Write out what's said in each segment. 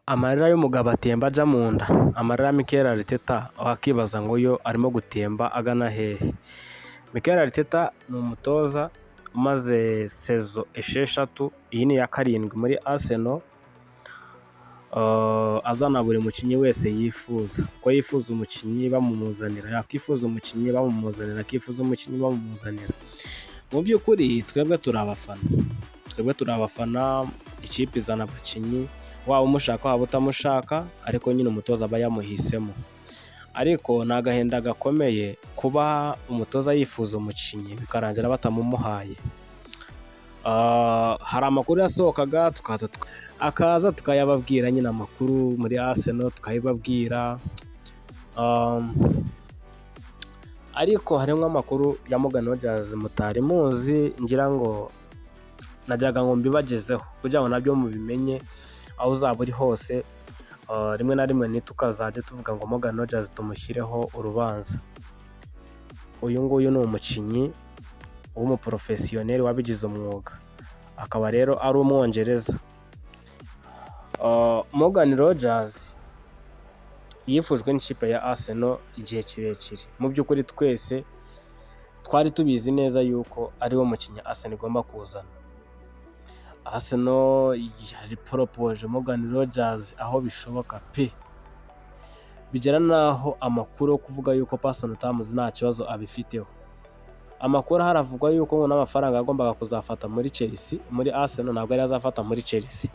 Amarira y'umugabo atemba ajya mu nda, amarira ya Mikel Arteta wakibaza ngo yo arimo gutemba agana hehe? Mikel Arteta ni umutoza umaze saison 6, iyi ni iya karindwi muri Arsenal, azana buri mukinnyi wese yifuza, uko yifuza umukinnyi bamumuzanira, yakwifuza umukinnyi bamumuzanira, akifuza umukinnyi bamumuzanira. Mu by'ukuri twebwe turi abafana, twebwe turi abafana, ikipe izana abakinnyi, waba umushaka waba utamushaka, ariko nyine umutoza aba yamuhisemo. Ariko ni agahinda gakomeye kuba umutoza yifuza umukinnyi bikarangira batamumuhaye. Hari amakuru yasohokaga tukaza, akaza tukayababwira nyine, amakuru muri Arsenal tukayibabwira, ariko harimo amakuru ya Morgan Rogers mutari muzi, ngira ngo najyaga ngo mbibagezeho kugira ngo nabyo mubimenye aho uzaba uri hose, rimwe na rimwe ntitukazajye tuvuga ngo Morgan Rogers tumushyireho urubanza. Uyu nguyu ni umukinnyi w'umuporofesiyoneri wabigize umwuga, akaba rero ari Umwongereza. Morgan Rogers yifujwe n'ikipe ya Arsenal igihe kirekire. Mu by'ukuri twese twari tubizi neza yuko ariwe mukinnyi Arsenal igomba kuzana. Arsenal yari poropoje Morgan Rogers aho bishoboka pe, bigera n'aho amakuru yo kuvuga yuko personal terms nta kibazo abifiteho. Amakuru haravugwa yuko ngo n'amafaranga yagombaga kuzafata muri Chelsea, muri Arsenal ntabwo yari azafata muri Chelsea.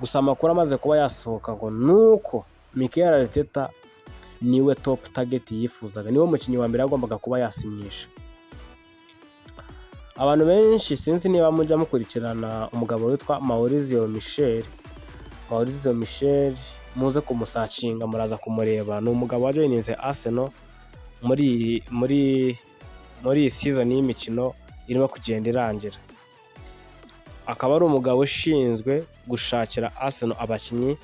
Gusa amakuru amaze kuba yasohoka ngo nuko Mikel Arteta niwe top target yifuzaga, niwe mukinnyi wa mbere yagombaga kuba yasinyisha. Abantu benshi sinzi niba mujya mukurikirana umugabo witwa Maurizio Michel. Maurizio Michel muze kumusearchinga, muraza kumureba. Ni umugabo wajoininze Arsenal muri iyi season y'imikino irimo kugenda irangira, akaba ari umugabo ushinzwe gushakira Arsenal abakinnyi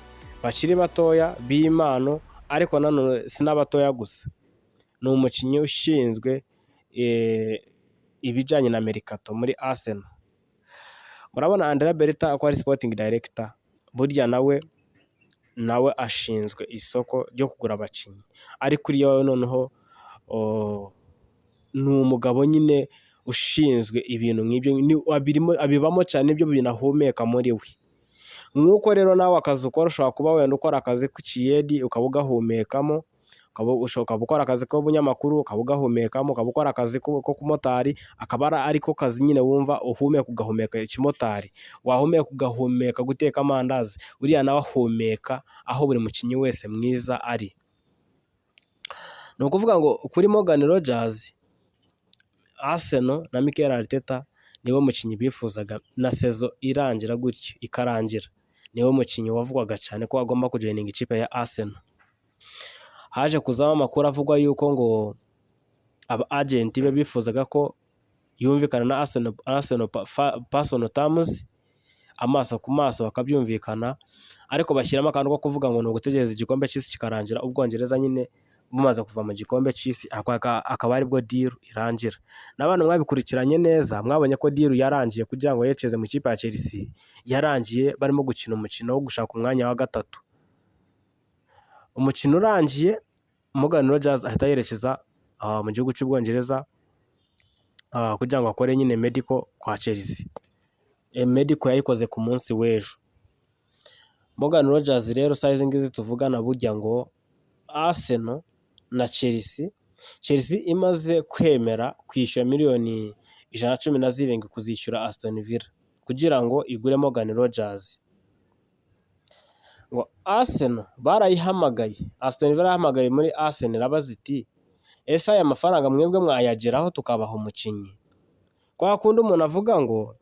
bakiri batoya b'impano, ariko nanone si n'abatoya gusa, ni umukinnyi ushinzwe ibijyanye na mercato muri Arsenal. Murabona Andrea Berta ko ari sporting director, burya nawe ashinzwe isoko ryo kugura abakinnyi, ariko uriya we noneho ni umugabo nyine ushinzwe ibintu nk'ibyo, abibamo cyane, ibyo bintu ahumeka muri we. Nk'uko rero nawe akazi ukora, ushobora kuba wenda ukora akazi k'ikiyedi ukaba ugahumekamo, ukaba ukora akazi k'ubunyamakuru ukaba ugahumekamo, ukaba ukora akazi k'umumotari akaba ariko kazi nyine wumva uhumeka, ugahumeka ikimotari, wahumeka ugahumeka guteka amandazi, uriya nawe ahumeka aho buri mukinnyi wese mwiza ari. Ni ukuvuga ngo kuri Morgan Rogers, Arsenal na Mikel Arteta niwe mukinnyi bifuzaga na saison irangira gutya ikarangira, niwe mukinnyi wavugwaga cyane ko agomba kujoininga ikipe ya Arsenal. Haje kuzamo amakuru avugwa yuko ngo aba agent be bifuzaga ko yumvikana na Arsenal personal terms, amaso ku maso bakabyumvikana, ariko bashyiramo akantu ko kuvuga ngo ni ugutegereza igikombe cy'isi kikarangira, Ubwongereza nyine bumaze kuva mu gikombe cy'isi, akaba aribwo deal irangira. N'abantu mwabikurikiranye neza mwabonye ko deal yarangiye kugira ngo yerekeze mu ikipe ya Chelsea, yarangiye barimo gukina umukino wo gushaka umwanya wa gatatu. Umukino urangiye Morgan Rogers ahita yerekeza mu gihugu cy'Ubwongereza kugira ngo akore nyine medical kwa Chelsea. Medical yayikoze ku munsi w'ejo. Morgan Rogers rero saa izi ngizi tuvugana, burya ngo Arsenal na Chelsea, Chelsea imaze kwemera kwishyura miliyoni 117 kuzishyura Aston Villa kugira ngo igure Morgan Rogers. Ngo Arsenal barayihamagaye, Aston Villa yahamagaye muri Arsenal irabaza iti: "Ese aya mafaranga mwebwe mwayageraho tukabaha umukinnyi?" Kwa kundi umuntu avuga ngo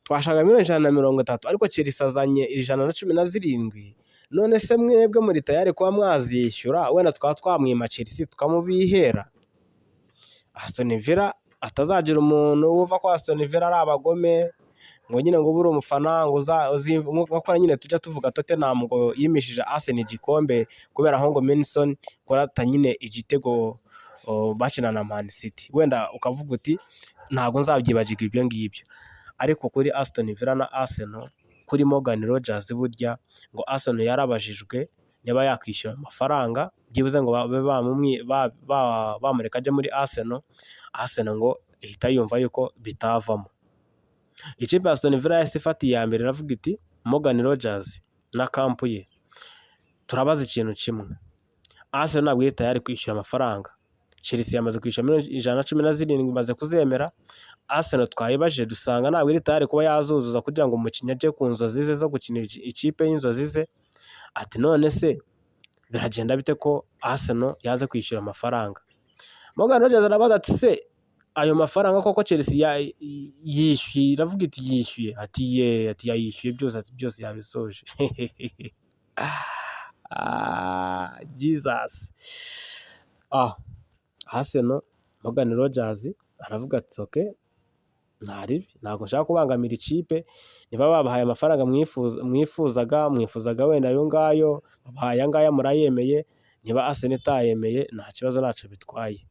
twashaka miliyoni 130, ariko Chelsea azanye 117, none se mwebwe muri tayari kuba mwazishyura, wenda tukaba twamwima Chelsea tukamubihera? Aston Villa, atazagira umuntu wumva ko Aston Villa ari abagome, ngo nyine ngo ube uri umufana ngo nkuko nyine tujya tuvuga Tottenham ngo yimishije Arsenal igikombe kubera aho ngo Maddison kurata nyine igitego bakina na Man City, wenda ukavuga uti ntabwo nzabyibagirwa ibyo ngibyo. Ariko kuri Aston Villa na Arsenal Kuri Morgan Rogers, burya ngo Arsenal yarabajijwe niba yakwishyura amafaranga byibuze ngo babe bamureka ajye muri Arsenal. Arsenal ngo ihita yumva yuko bitavamo. Ikipe ya Aston Villa yahise ifata iya mbere, iravuga iti: "Morgan Rogers na camp ye, turabaza ikintu kimwe. Arsenal ntabwo iri tayari kwishyura amafaranga. Chelsea yamaze kwishyura miliyoni 117, imaze kuzemera. Arsenal twayibajije, dusanga ntabwo iri tayari kuba yazuzuza kugira ngo umukinnyi ajye ku nzozi ze zo gukina ikipe y'inzozi ze." Ati: "None se biragenda bite ko Arsenal yaza kwishyura amafaranga?" Morgan Rogers arabaza ati: "Se ayo mafaranga koko Chelsea yishyuye?" Iravuga iti: "Yishyuye." Ati: "Ye," ati: "Yayishyuye byose," ati: "Byose yabisoje." Ah, Jesus! Ah, Arsenal, Morgan Rogers aravuga ati: "Okay, ntaribi, ntabwo nshaka kubangamira ikipe. Niba babahaye amafaranga mwifuzaga wenda ayo ngayo, babahaye aya ngaya, murayemeye. Niba Arsenal itayemeye, nta kibazo, ntacyo bitwaye."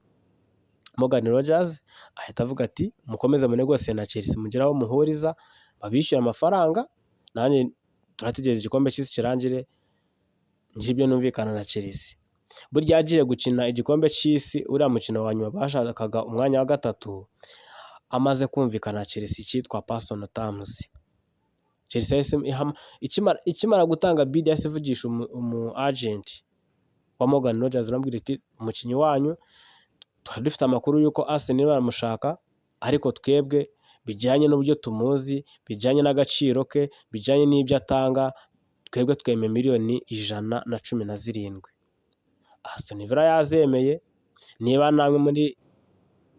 Morgan Rogers ahita avuga ati: "Mukomeze munegosiye na Chelsea, mugire aho muhuriza, babishyure amafaranga, nanjye turategereza igikombe cy'isi kirangire, ngire ibyo numvikana na Chelsea." Burya yagiye gukina igikombe cy'isi, uriya mukino wa nyuma bashakaga umwanya wa gatatu, amaze kumvikana na Chelsea icyitwa personal terms. Chelsea yahise ikimara gutanga bid, yahise ivugisha umu agent wa Morgan Rogers, aramubwira iti: "Umukinnyi wanyu twari dufite amakuru y'uko Arsenal baramushaka, ariko twebwe bijyanye n'uburyo tumuzi, bijyanye n'agaciro ke, bijyanye n'ibyo atanga, twebwe twemeye miliyoni 117." Aston Villa yazemeye. "Niba namwe muri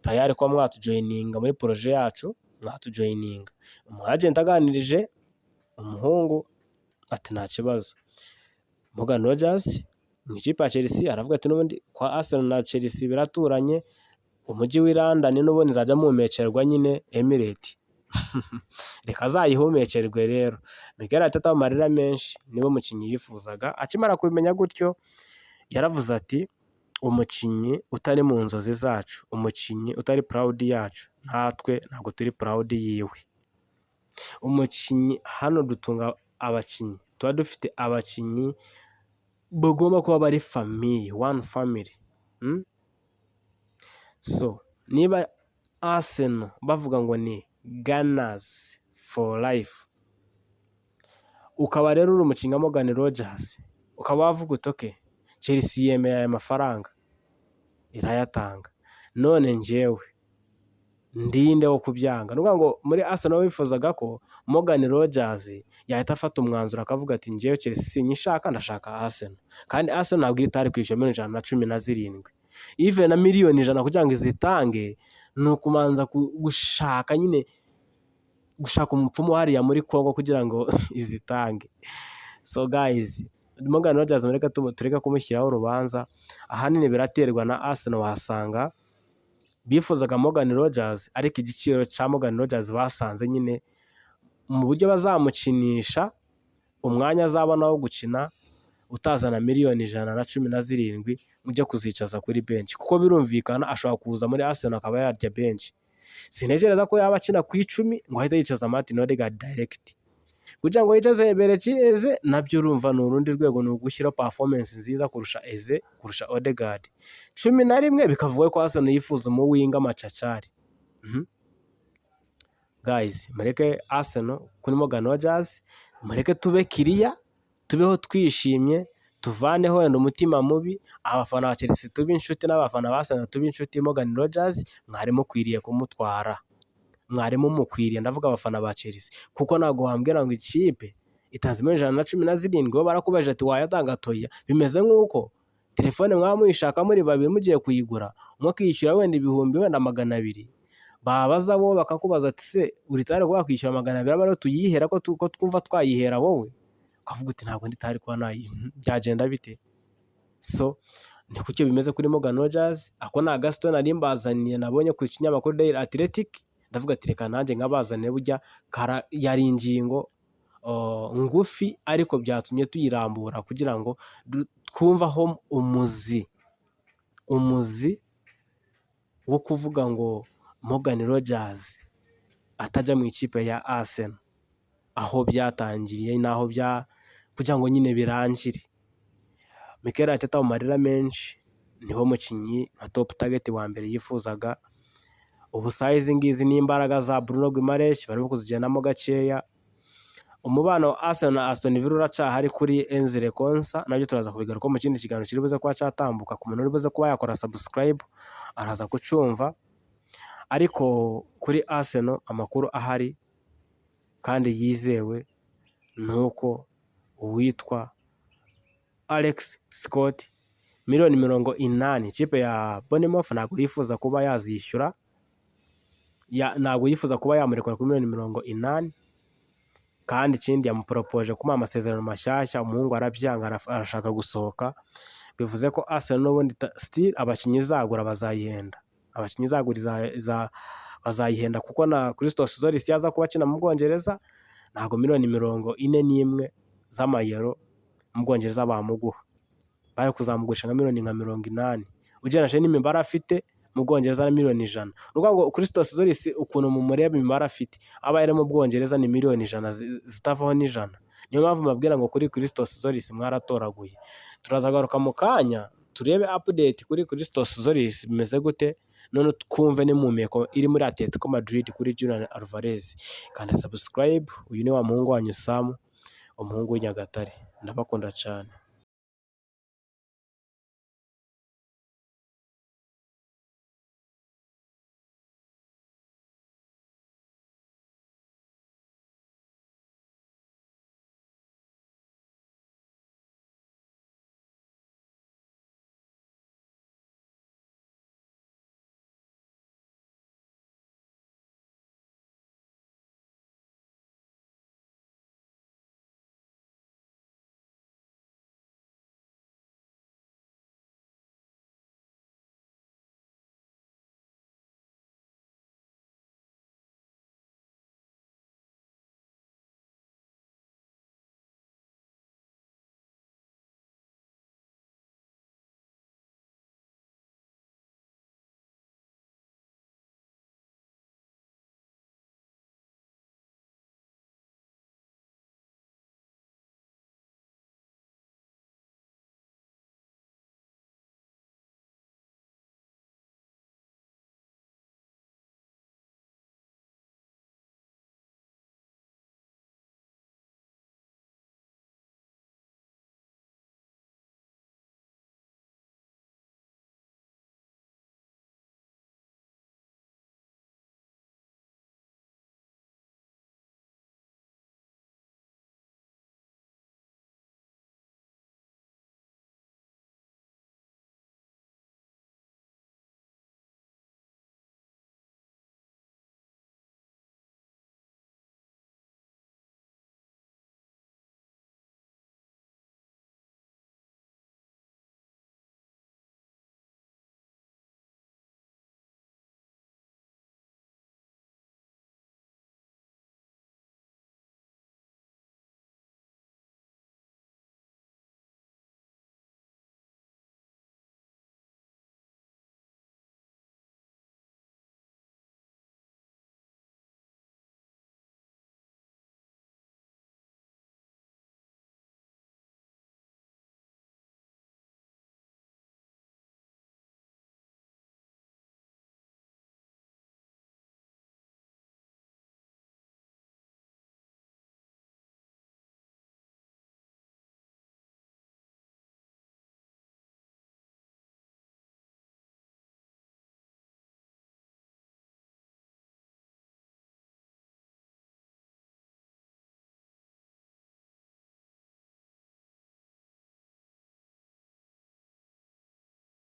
tayari kuba mwatujoininga muri projet yacu, mwatujoininga." Umu agent aganirije umuhungu ati: "Nta kibazo." Morgan Rogers mu ikipe ya Chelsea aravuga ati: "N'ubundi kwa Arsenal na Chelsea biraturanye, umujyi w'i London n'ubundi nzajya mpumekerwa nyine Emirates, reka azayihumekerwe." Rero Mikel Arteta amarira menshi, niwe mukinnyi yifuzaga. Akimara kubimenya gutyo yaravuze ati: "Umukinnyi utari mu nzozi zacu, umukinnyi utari proud yacu, natwe ntabwo turi proud yiwe." Umukinnyi hano dutunga abakinnyi, tuba dufite abakinnyi bagomba kuba bari famille, one family. So niba Arsenal bavuga ngo ni Gunners for life, ukaba rero uri umukinnyi wa Morgan Rogers, ukaba wavuga uti: "Okay, Chelsea yemeye aya mafaranga, irayatanga, none njyewe ndinde wo kubyanga?" Ni ukuvuga ngo muri Arsenal bifuzaga ko Morgan Rogers yahita afata umwanzuro akavuga ati: "Njyewe Chelsea sinyishaka, ndashaka Arsenal." Kandi Arsenal ntabwo iri tayari kwishyura miliyoni 117, even na miliyoni 100 kugira ngo izitange ni ukumanza gushaka nyine, gushaka umupfumu hariya muri Congo kugira ngo izitange. So guys, Morgan Rogers mureke tureke kumushyiraho urubanza, ahanini biraterwa na Arsenal. Wasanga bifuzaga Morgan Rogers, ariko igiciro cya Morgan Rogers basanze nyine mu buryo bazamukinisha, umwanya azabona wo gukina, utazana miliyoni 117 ujye kuzicaza kuri bench, kuko birumvikana ashobora kuza muri Arsenal akaba yarya bench. Sintekereza ko yaba akina ku 10 ngo ahite yicaza Martin Odegaard direct kugira ngo yicaze Eberechi Eze. Nabyo urumva ni urundi rwego, ni ugushyiraho performance nziza kurusha Eze, kurusha Odegaard. 11 bikavuga ko Arsenal yifuza umuwinger macacari. Guys, mureke Arsenal kuri Morgan Rogers, mureke tube kiriya, tubeho twishimye, tuvaneho wenda umutima mubi. Abafana ba Chelsea tube inshuti n'abafana ba Arsenal tube inshuti. Morgan Rogers mwari mukwiriye kumutwara, mwari mumukwiriye, ndavuga abafana ba Chelsea, kuko ntabwo wambwira ngo ikipe itanze miliyoni 117, bo barakubajije ati: "Wayatanga?" Toya. Bimeze nk'uko telefone mwaba muyishaka muri babiri, mugiye kuyigura, umwe akishyura wenda ibihumbi wenda 200, babaza bo bakakubaza ati: "Se uri tayari kuba wakwishyura 200 abe ariyo tuyihera, ko twumva twayihera wowe?" Ukavuga uti: "Ntabwo ndi tayari kuba nayi." Byagenda bite? So ni gutyo bimeze kuri Morgan Rogers. Ako ni agasito nari mbazaniye nabonye ku kinyamakuru Daily Athletic, ndavuga ati: "Reka nanjye nkabazanire." Burya yari ingingo ngufi, ariko byatumye tuyirambura kugira ngo twumve aho umuzi wo kuvuga ngo Morgan Rogers atajya mu ikipe ya Arsenal. Aho byatangiriye n'aho bya kugira ngo nyine birangire. Mikel Arteta mu marira menshi, niho mukinnyi nka top target wa mbere yifuzaga. Ubu saha izi ngizi n'imbaraga za Bruno Guimaraes barimo kuzigendamo gakeya. Umubano wa Arsenal na Aston Villa uracyahari kuri Ezri Konsa, nabyo turaza kubigarukaho mu kindi kiganiro kiri buze kuba cyatambuka. Ku muntu uri buze kuba yakora subscribe araza kucyumva, ariko kuri Arsenal amakuru ahari kandi yizewe ni uko uwitwa Alex Scott, miliyoni 80, ikipe ya Bournemouth ntabwo yifuza kuba yazishyura, ntabwo yifuza kuba yamurekura kuri miliyoni 80. Kandi ikindi, yamuporopoje kumuha amasezerano mashyashya, umuhungu arabyanga, arashaka gusohoka. Bivuze ko Arsenal n'ubundi still abakinnyi izagura bazayihenda, abakinnyi izagura bazayihenda, kuko na Christos Tzolis yaza kuba akina mu Bwongereza ntabwo miliyoni 41 z'amayero mu Bwongereza bamuguha, bari kuzamugurisha nka miliyoni nka 80 ugereranyije n'imibare afite mu Bwongereza na miliyoni 100. Ni ukuvuga ngo Christos Tzolis, ukuntu mumureba, imibare afite, aba ari mu Bwongereza ni miliyoni 100 zitavaho n'ijana. Niyo mpamvu mbabwira ngo kuri Christos Tzolis mwaratoraguye. Turazagaruka mu kanya turebe update kuri Christos Tzolis bimeze gute, none twumve n'impumeko iri muri Atletico Madrid kuri Julian Alvarez. Kanda subscribe, uyu ni wa muhungu wanyu Sam, umuhungu w'i Nyagatare, ndabakunda cyane.